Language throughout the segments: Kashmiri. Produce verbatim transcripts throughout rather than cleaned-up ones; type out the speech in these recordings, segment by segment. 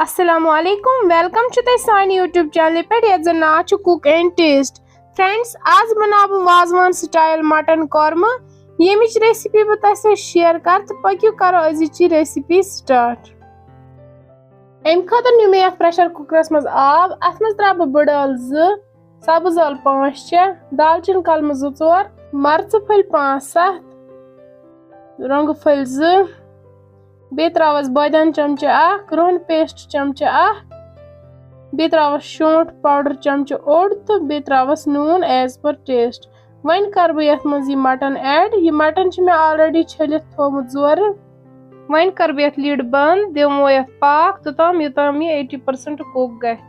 السلام علیکم، ویلکم چھُ تۄہہِ سانہِ YouTube چینلہِ پٮ۪ٹھ یَتھ زَن ناو چھُ Cook and Taste. فرینڈز، آز بَناوٕ بہٕ وازوان سٹایل مٹن کۄرمہٕ، ییٚمِچ ریسیپی بہٕ تۄہہِ سۭتۍ شیئر کَرٕ، تہٕ پٔکِو کَرو أزِچ یہِ ریسیپی سٹارٹ. اَمہِ خٲطرٕ نیوٗ مےٚ یَتھ پریشر کُکرَس منٛز آب، اَتھ منٛز ترٛاوٕ بہٕ بٕڑٕ ٲلہٕ زٕ، سبٕز ٲلہٕ پانٛژھ شےٚ، دالچیٖن کلمہٕ زٕ ژور، مرژٕ پھٔلۍ پانٛژھ ستھ، رۄنٛگہٕ پھٔلۍ زٕ، بیٚیہِ ترٛاوَس بٲدیان چمچہٕ اکھ، رُہن پیسٹ چمچہٕ اکھ، بیٚیہِ ترٛاوَس شونٛٹھ پاوڈر چمچہٕ اوٚڑ تہٕ بیٚیہِ ترٛاوَس نوٗن as per taste. وۄنۍ کَرٕ بہٕ یَتھ منٛز یہِ مٹن add. یہِ مٹن چھُ مےٚ already چھٔلِتھ تھوٚومُت زورٕ. وۄنۍ کَرٕ بہٕ یَتھ lid بنٛد، دِمو یَتھ پاکھ توٚتام یوٚتام یہِ eighty percent cook گژھِ.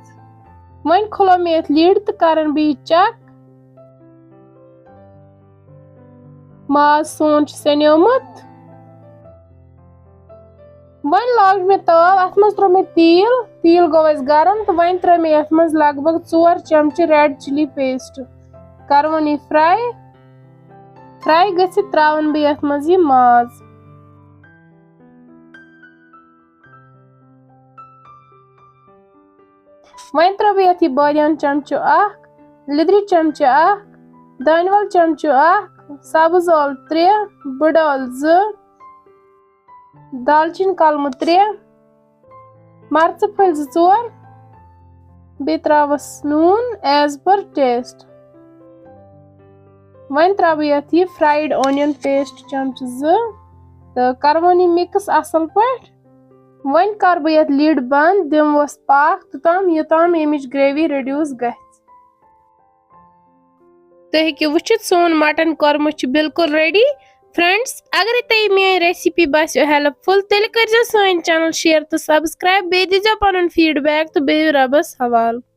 وۄنۍ کھُلو مےٚ یَتھ lid تہٕ کَرَن بہٕ یہِ check. ماز سون چھُ سیٚنیومُت. وۄنۍ لوگ مےٚ تٲو، اَتھ منٛز ترٛوو مےٚ تیٖل، تیٖل گوٚو اَسہِ گرم تہٕ وۄنۍ ترٛٲو مےٚ یَتھ منٛز لگ بگ ژور چمچہٕ red chilli paste. کَرٕ وۄنۍ یہِ fry. Fry گٔژھِتھ ترٛاوَن بہٕ یَتھ منٛز یہِ ماز. وۄنۍ ترٛاوٕ بہٕ یَتھ یہِ بٲدیان چمچہٕ اکھ، لیٚدرِ چمچہٕ اکھ، دانہِ وَل چمچہٕ اکھ، سبٕز ٲلہٕ ترٛےٚ، بٕڑٕ ٲلہٕ زٕ، دالچیٖن کلمہٕ ترٛےٚ، مرژٕ پھٔلۍ زٕ ژور، بیٚیہِ ترٛاوَس نوٗن as per taste. وۄنۍ ترٛاوٕ بہٕ یَتھ یہِ fried onion paste چمچہٕ زٕ تہٕ کَرٕ وۄنۍ یہِ mix اَصٕل پٲٹھۍ. وۄنۍ کَرٕ بہٕ یَتھ lid بنٛد، دِموس پاکھ توٚتام یوٚتام ییٚمِچ gravy reduce گژھِ. تُہۍ ہیٚکِو وٕچھِتھ سون مٹن کۄرمہٕ چھُ بالکل ready. فرینڈز، اگرے تۄہہِ میٲنۍ ریسیپی باسیو helpful، تیٚلہِ کٔرزیو سٲنۍ channel share تہٕ subscribe، بیٚیہِ دیٖزیو پنُن feedback تہٕ بِہِو رۄبس حوالہٕ۔